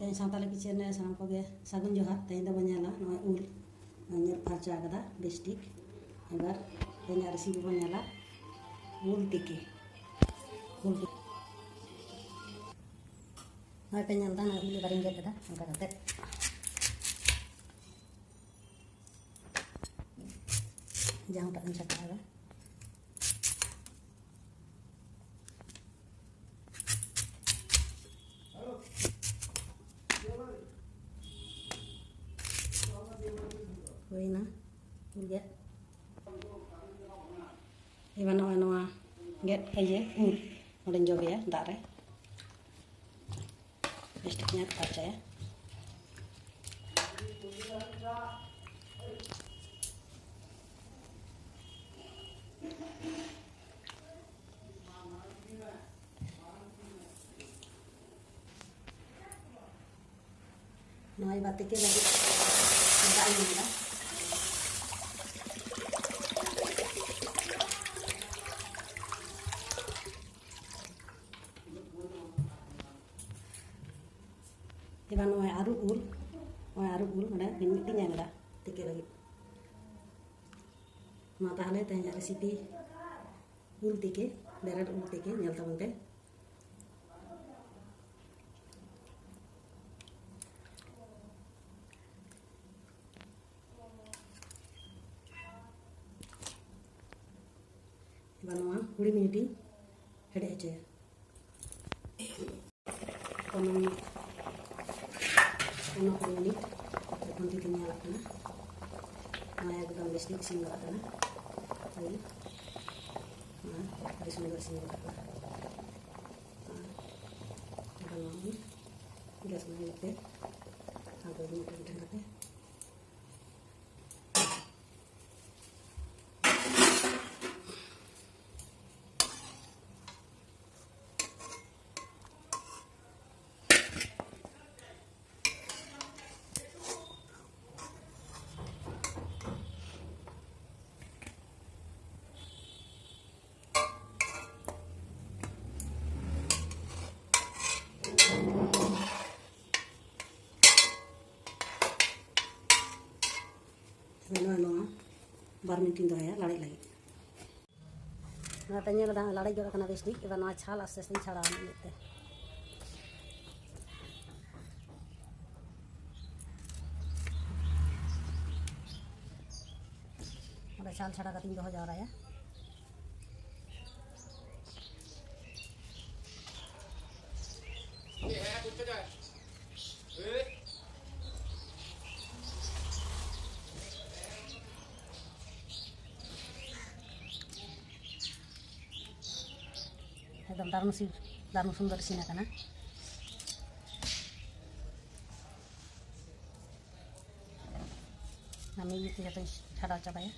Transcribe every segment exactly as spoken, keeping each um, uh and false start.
ᱛᱮᱦᱮᱧ ᱥᱟᱶᱛᱟᱞᱤ ᱠᱤᱪᱮᱱ ᱨᱮ ᱥᱟᱱᱟᱢ ᱠᱚᱜᱮ ᱥᱟᱹᱜᱩᱱ ᱡᱚᱦᱟᱨ᱾ ᱛᱮᱦᱮᱧ ᱫᱚᱵᱚᱱ ᱧᱮᱞᱟ ᱱᱚᱜᱼᱚᱭ ᱩᱞ, ᱱᱚᱜᱼᱚᱭ ᱧᱮᱞ ᱯᱷᱟᱨᱪᱟ ᱟᱠᱟᱫᱟ ᱵᱮᱥ ᱴᱷᱤᱠ᱾ ᱮᱵᱟᱨ ᱛᱮᱦᱮᱧᱟᱜ ᱨᱮᱥᱤᱯᱤ ᱵᱚᱱ ᱧᱮᱞᱟ ᱩᱞ ᱛᱤᱠᱤ᱾ ᱩᱞ ᱛᱤᱠᱤ᱾ ᱱᱚᱜᱼᱚᱭ ᱯᱮ ᱧᱮᱞ ᱮᱫᱟ, ᱱᱚᱜᱼᱚᱭ ᱩᱞ ᱮᱵᱟᱨᱤᱧ ᱜᱮᱫ ᱮᱫᱟ ᱚᱱᱠᱟ ᱠᱟᱛᱮ᱾ ᱡᱟᱝ ᱴᱟᱜ ᱤᱧ ᱪᱷᱟᱰᱟᱣ ᱮᱫᱟ᱾ ᱦᱩᱭᱱᱟ ᱩᱞ ᱜᱮᱫ᱾ ᱮᱵᱟᱨ ᱱᱚᱜᱼᱚᱭ ᱱᱚᱣᱟ ᱜᱮᱫ ᱤᱭᱟᱹ ᱩᱞ ᱱᱚᱸᱰᱮᱧ ᱡᱚᱵᱮᱭᱟ ᱫᱟᱜ ᱨᱮ, ᱵᱮᱥ ᱴᱷᱤᱠ ᱧᱚᱜ ᱯᱷᱟᱨᱪᱟᱭᱟ᱾ ᱱᱚᱣᱟ ᱮᱵᱟᱨ ᱛᱤᱠᱤ ᱞᱟᱹᱜᱤᱫ ᱫᱟᱜ ᱤᱧ ᱮᱢ ᱮᱫᱟ᱾ ᱮᱵᱟᱨ ᱱᱚᱜᱼᱚᱭ ᱟᱹᱨᱩᱵ ᱩᱞ, ᱱᱚᱜᱼᱚᱭ ᱟᱹᱨᱩᱵ ᱩᱞ ᱱᱚᱰᱮ ᱢᱤᱫᱴᱤᱧ ᱮᱢ ᱮᱫᱟ ᱛᱤᱠᱤ ᱞᱟᱹᱜᱤᱫ᱾ ᱢᱟ ᱛᱟᱦᱚᱞᱮ ᱛᱮᱦᱮᱧᱟᱜ ᱨᱮᱥᱤᱯᱤ ᱩᱞ ᱛᱤᱠᱤ, ᱵᱮᱨᱮᱞ ᱩᱞ ᱛᱤᱠᱤ ᱧᱮᱞ ᱛᱟᱵᱚᱱ ᱯᱮ᱾ ᱮᱵᱟᱨ ᱱᱚᱣᱟ ᱠᱩᱲᱤ ᱢᱤᱱᱤᱴ ᱤᱧ ᱦᱮᱰᱮᱡ ᱦᱚᱪᱚᱭᱟ᱾ ᱯᱚᱱᱨᱚ ᱢᱤᱱᱤᱴ, ᱯᱚᱱᱨᱚ ᱠᱩᱲᱤ ᱢᱤᱱᱤᱴ ᱡᱚᱠᱷᱚᱱ ᱡᱩᱫᱤ ᱧᱮᱞᱚᱜ ᱠᱟᱱᱟ, ᱱᱚᱣᱟ ᱮᱠᱫᱚᱢ ᱵᱮᱥ ᱴᱷᱤᱠ ᱤᱥᱤᱱ ᱜᱚᱫ ᱟᱠᱟᱱᱟ᱾ ᱦᱳᱭ, ᱱᱚᱣᱟ ᱟᱹᱰᱤ ᱥᱩᱱᱫᱚᱨ ᱤᱥᱤᱱ ᱜᱚᱫ ᱟᱠᱟᱱᱟ᱾ ᱟᱨ ᱱᱚᱣᱟ ᱜᱮᱥ ᱵᱚᱱ ᱦᱩᱭᱩᱜ ᱛᱮ ᱟᱫᱚ ᱢᱤᱫᱴᱮᱱ ᱢᱤᱫᱴᱮᱱ ᱠᱟᱛᱮ ᱵᱟᱨ ᱢᱤᱱᱤᱴ ᱤᱧ ᱫᱚᱦᱚᱭᱟ ᱞᱟᱲᱮᱡ ᱞᱟᱹᱜᱤᱫ᱾ ᱱᱚᱣᱟᱛᱮ ᱧᱮᱞ ᱮᱫᱟ ᱞᱟᱲᱮᱡ ᱜᱚᱫ ᱟᱠᱟᱱᱟ ᱵᱮᱥ ᱴᱷᱤᱠ᱾ ᱮᱵᱟᱨ ᱱᱚᱣᱟ ᱪᱷᱟᱞ ᱟᱥᱛᱮ ᱟᱥᱛᱮᱧ ᱪᱷᱟᱲᱟᱣᱟ ᱢᱤᱫ ᱢᱤᱫ ᱛᱮ᱾ ᱚᱸᱰᱮ ᱪᱷᱟᱞ ᱪᱷᱟᱲᱟ ᱠᱟᱛᱮᱧ ᱫᱚᱦᱚ ᱡᱟᱣᱨᱟᱭᱟ᱾ ᱮᱠᱫᱚᱢ ᱫᱟᱨᱩᱱ ᱥᱤ-, ᱫᱟᱨᱩᱱ ᱥᱩᱱᱫᱚᱨ ᱤᱥᱤᱱ ᱟᱠᱟᱱᱟ᱾ ᱚᱱᱟ ᱢᱤᱫ ᱢᱤᱫ ᱛᱮ ᱡᱚᱛᱚᱧ ᱪᱷᱟᱰᱟᱣ ᱪᱟᱵᱟᱭᱟ᱾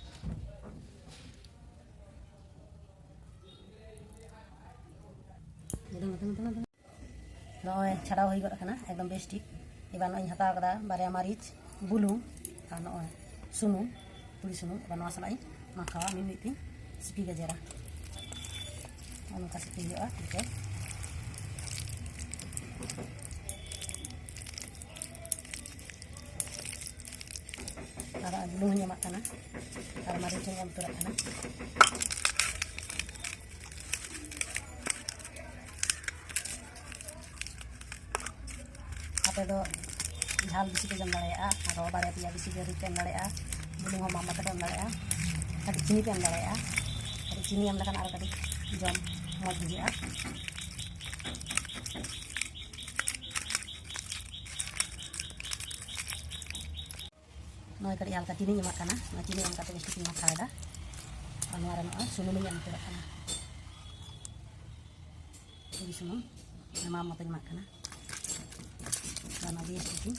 ᱱᱚᱜᱼᱚᱭ ᱪᱷᱟᱰᱟᱣ ᱦᱩᱭ ᱜᱚᱫ ᱟᱠᱟᱱᱟ, ᱮᱠᱫᱚᱢ ᱵᱮᱥ ᱴᱷᱤᱠ᱾ ᱮᱵᱟᱨ ᱱᱚᱜᱼᱚᱭ ᱤᱧ ᱦᱟᱛᱟᱣ ᱠᱟᱫᱟ ᱵᱟᱨᱭᱟ ᱢᱟᱹᱨᱤᱪ, ᱵᱩᱞᱩᱝ ᱟᱨ ᱱᱚᱜᱼᱚᱭ ᱥᱩᱱᱩᱢ, ᱛᱩᱲᱤ ᱥᱩᱱᱩᱢ᱾ ᱮᱵᱟᱨ ᱱᱚᱣᱟ ᱥᱟᱞᱟᱜ ᱤᱧ ᱢᱟᱠᱷᱟᱣᱟ, ᱢᱤᱫ ᱢᱤᱫ ᱛᱤᱧ ᱥᱤᱯᱤ ᱜᱮᱡᱮᱨᱟ᱾ ᱱᱚᱜᱼᱚ ᱱᱚᱝᱠᱟ ᱥᱤᱯᱤ ᱦᱩᱭᱩᱜᱼᱟ ᱛᱤ ᱛᱮ᱾ ᱟᱨ ᱵᱩᱞᱩᱝ ᱦᱚᱸᱧ ᱮᱢᱟᱜ ᱠᱟᱱᱟ ᱟᱨ ᱢᱟᱹᱨᱤᱪ ᱦᱚᱸᱧ ᱮᱢ ᱩᱛᱟᱹᱨᱟᱜ ᱠᱟᱱᱟ᱾ ᱟᱯᱮ ᱫᱚ ᱡᱷᱟᱞ ᱵᱮᱥᱤ ᱯᱮ ᱡᱚᱢ ᱫᱟᱲᱮᱭᱟᱜᱼᱟ, ᱟᱨᱦᱚᱸ ᱵᱟᱨᱭᱟ ᱯᱮᱭᱟ ᱵᱮᱥᱤ ᱯᱮ ᱨᱤᱫ ᱯᱮ ᱮᱢ ᱫᱟᱲᱮᱭᱟᱜᱼᱟ᱾ ᱵᱩᱞᱩᱝ ᱦᱚᱸ ᱢᱟᱯ ᱠᱟᱛᱮ ᱯᱮ ᱮᱢ ᱫᱟᱲᱮᱭᱟᱜᱼᱟ, ᱠᱟᱹᱴᱤᱡ ᱪᱤᱱᱤ ᱯᱮ ᱮᱢ ᱫᱟᱲᱮᱭᱟᱜᱼᱟ᱾ ᱠᱟᱹᱴᱤᱡ ᱪᱤᱱᱤ ᱮᱢ ᱞᱮᱠᱷᱟᱱ ᱟᱨᱚ ᱠᱟᱹᱴᱤᱡ ᱡᱚᱢ ᱢᱚᱡᱽ ᱵᱩᱡᱷᱟᱹᱜᱼᱟ᱾ ᱱᱚᱜᱼᱚᱭ ᱠᱟᱹᱴᱤᱡ ᱦᱟᱞᱠᱟ ᱪᱤᱱᱤᱧ ᱮᱢᱟᱜ ᱠᱟᱱᱟ᱾ ᱱᱚᱣᱟ ᱪᱤᱱᱤ ᱮᱢ ᱠᱟᱛᱮ ᱵᱮᱥ ᱴᱷᱤᱠᱤᱧ ᱢᱟᱠᱷᱟᱣ ᱮᱫᱟ᱾ ᱟᱨ ᱱᱚᱣᱟ ᱨᱮ ᱱᱚᱜᱼᱚᱭ ᱥᱩᱱᱩᱢᱤᱧ ᱮᱢ ᱩᱛᱟᱹᱨᱟᱜ ᱠᱟᱱᱟ᱾ ᱛᱩᱲᱤ ᱥᱩᱱᱩᱢ ᱮᱢᱟᱜ ᱢᱚᱛᱚᱧ ᱮᱢᱟᱜ ᱠᱟᱱᱟ᱾ ᱟᱨ ᱱᱚᱣᱟ ᱵᱮᱥ ᱴᱷᱤᱠᱤᱧ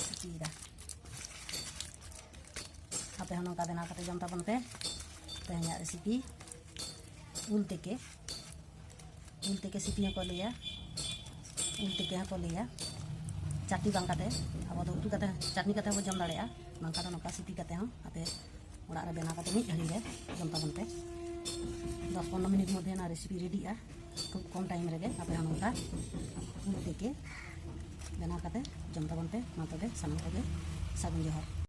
ᱥᱤᱯᱤᱭᱮᱫᱟ᱾ ᱟᱯᱮ ᱦᱚᱸ ᱱᱚᱝᱠᱟ ᱵᱮᱱᱟᱣ ᱠᱟᱛᱮ ᱡᱚᱢ ᱛᱟᱵᱚᱱ ᱯᱮ᱾ ᱛᱮᱦᱮᱧᱟᱜ ᱨᱮᱥᱤᱯᱤ ᱩᱞ ᱛᱮᱠᱮ᱾ ᱩᱞ ᱛᱮᱠᱮ ᱥᱤᱯᱤ ᱦᱚᱸᱠᱚ ᱞᱟᱹᱭᱟ, ᱩᱞ ᱛᱮᱠᱮ ᱦᱚᱸᱠᱚ ᱞᱟᱹᱭᱟ᱾ ᱪᱟᱴᱱᱤ ᱵᱟᱝ ᱠᱟᱛᱮ, ᱟᱵᱚ ᱫᱚ ᱩᱛᱩ ᱠᱟᱛᱮ, ᱪᱟᱴᱱᱤ ᱠᱟᱛᱮ ᱦᱚᱸᱵᱚ ᱡᱚᱢ ᱫᱟᱲᱮᱭᱟᱜᱼᱟ᱾ ᱵᱟᱝᱠᱷᱟᱱ ᱫᱚ ᱱᱚᱝᱠᱟ ᱥᱤᱯᱤ ᱠᱟᱛᱮ ᱦᱚᱸ ᱟᱯᱮ ᱚᱲᱟᱜ ᱨᱮ ᱵᱮᱱᱟᱣ ᱠᱟᱛᱮ ᱢᱤᱫ ᱜᱷᱟᱹᱲᱤ ᱨᱮ ᱡᱚᱢ ᱛᱟᱵᱚᱱ ᱯᱮ᱾ ᱫᱚᱥ ᱯᱚᱱᱨᱚ ᱢᱤᱱᱤᱴ ᱢᱚᱫᱽᱫᱷᱮ ᱚᱱᱟ ᱨᱮᱥᱤᱯᱤ ᱨᱮᱰᱤᱜᱼᱟ᱾ ᱠᱷᱩᱵ ᱠᱚᱢ ᱴᱟᱭᱤᱢ ᱨᱮᱜᱮ ᱟᱯᱮ ᱦᱚᱸ ᱱᱚᱝᱠᱟ ᱩᱞ ᱛᱮᱠᱮ ᱵᱮᱱᱟᱣ ᱠᱟᱛᱮ ᱡᱚᱢ ᱛᱟᱵᱚᱱ ᱯᱮ᱾ ᱢᱟ ᱛᱚᱵᱮ ᱥᱟᱱᱟᱢ ᱠᱚᱜᱮ ᱥᱟᱹᱜᱩᱱ ᱡᱚᱦᱟᱨ᱾